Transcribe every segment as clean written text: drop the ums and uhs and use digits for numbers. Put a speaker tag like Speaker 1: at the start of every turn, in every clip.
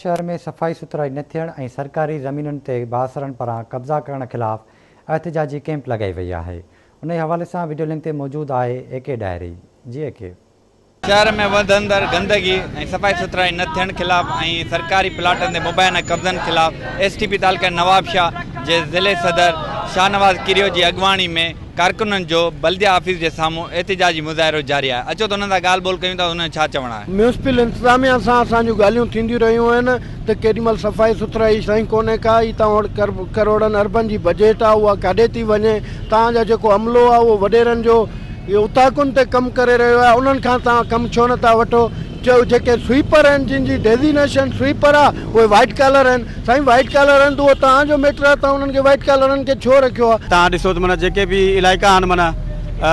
Speaker 1: شهر ۾ صفائي سٿرائي نه ٿيڻ ۽ سرڪاري زمينن تي بااثرن پاران قبضا ڪرڻ خلاف احتجاجي ڪئمپ لڳائي وئي آهي انهي حوالي سان وڊيو لنڪ تي موجود آهي اي ڪي ڏاهري جي اي ڪي.
Speaker 2: شهر ۾ وڌندڙ گندگي ۽ صفائي سٿرائي نه ٿيڻ خلاف ۽ سرڪاري پلاٽن تي مبينا قبضن خلاف ايس ٽي پي تعلقه نوابشاهه جي ضلعي صدر شاهنواز ڪيريو جي اڳواڻي ۾ ڪارڪنن جو بلديه آفيس جي سامهون احتجاجي مظاهرو جاري آهي اچو ته انهن سان ڳالهه ٻولهه ڪيون ٿا انهن جو ڇا چوڻ آهي.
Speaker 3: ميونسپل انتظاميا سان اسان جون ڳالهيون ٿينديون رهيون آهن ته ڪيڏي مهل صفائي سٿرائي صحيح ڪونهي ڪا هي توهان وٽ ڪروڙن اربن جي بجيٽ آهي اها ڪاڏي ٿي وڃي توهان جا جيڪو عملو آهي اهو وڏيرن جو اوطاقن تي ڪم ڪري رهيو آهي انهن کان توهان ڪم ڇو نه ٿا وٺو چيو جيڪي سوئيپر آهن جن جي ڊيزينيشن سوئيپر آهي اهي وائيٽ ڪالر آهن سائين وائيٽ ڪالر آهن ته اهو توهان جو ميٽر آهي توهان انهن کي وائيٽ ڪالرن کي ڇو رکيو آهي.
Speaker 4: توهان ڏسو ته معنيٰ جيڪي به علائقا آهن معنيٰ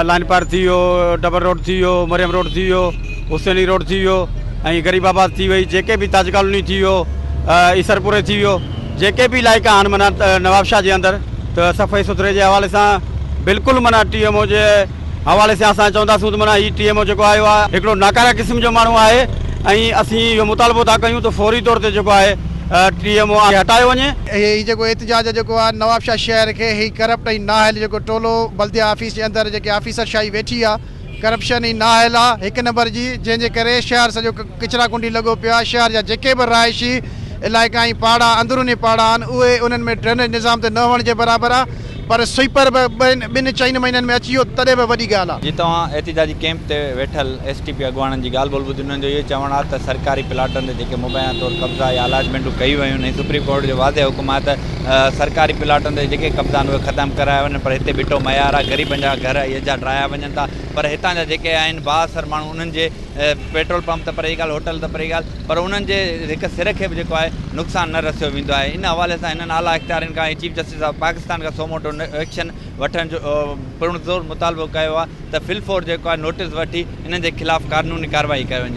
Speaker 4: لائن پار ٿي ويو، ڊبل روڊ ٿي ويو، مريم روڊ ٿي ويو، حسيني روڊ ٿي ويو ۽ غريب آباد ٿي وئي جيڪي به تاج ڪالوني ٿي ويو، عيسرپوري ٿي ويو جيڪي به علائقا آهن معنيٰ نوابشاهه جي اندر ته صفائي سٿري جي حوالي سان بلڪل معنيٰ ٽي ايم او جي حوالي سان اسان چونداسون ته معنيٰ هي ٽي ايم او جيڪو آيو آهي هڪڙو ناڪاره قسم جو ماڻهو آهي ۽ اسين اهو مطالبو ٿا ڪيون ته فوري طور تي جيڪو آهي ٽي ايم او کي هٽايو وڃي.
Speaker 5: هي جيڪو احتجاج جيڪو آهي نوابشاهه شهر کي هي ڪرپٽ ۽ نااهل جيڪو ٽولو بلديه آفيس جي اندر جيڪي آفيسر شاهي ويٺي آهي ڪرپشن ۽ نااهل آهي هڪ نمبر جي جنهن جي ڪري شهر سڄو ڪچرا ڪنڊي لڳو پيو آهي شهر جا جيڪي به رهائشي علائقا ۽ پاڙا اندروني پاڙا آهن اهي انهن ۾ ڊرينيج نظام ته نه هئڻ جي برابر آهي پر سوئيپر به ٻن چئن مهينن ۾ اچي ويو تڏهن به وڏي ڳالهه آهي.
Speaker 2: جي توهان احتجاجي ڪئمپ تي ويٺل ايس ٽي پي اڳواڻن جي ڳالهه ٻولهه ٻڌي انهن جو اهو چوڻ آهي ته سرڪاري پلاٽن تي جيڪي مبينا طور قبضا يا الاٽمينٽون ڪيون ويون آهن ۽ سپريم ڪورٽ جو واضح حڪم آهي ته سرڪاري پلاٽن تي جيڪي قبضا آهن اهي ختم ڪرايا وڃن پر هتي ٻٽو معيار آهي غريبن جا گهر اجها ڊاهيا وڃن ٿا پر هتان جا جيڪي آهن بااثر ماڻهو انهن جي پيٽرول پمپ ته پري جي ڳالهه هوٽل ته پري جي ڳالهه پر انهن جي هڪ سر کي به جيڪو آهي نقصان نه رسيو ويندو آهي ان حوالي سان هنن اعليٰ اختيارين کان ۽ چيف جسٽس آف پاڪستان کان سوموٽو ايڪشن وٺڻ جو پرزور مطالبو ڪيو آهي ته في الفور جيڪو آهي نوٽيس وٺي انهن جي خلاف قانوني ڪارروائي ڪئي وڃي.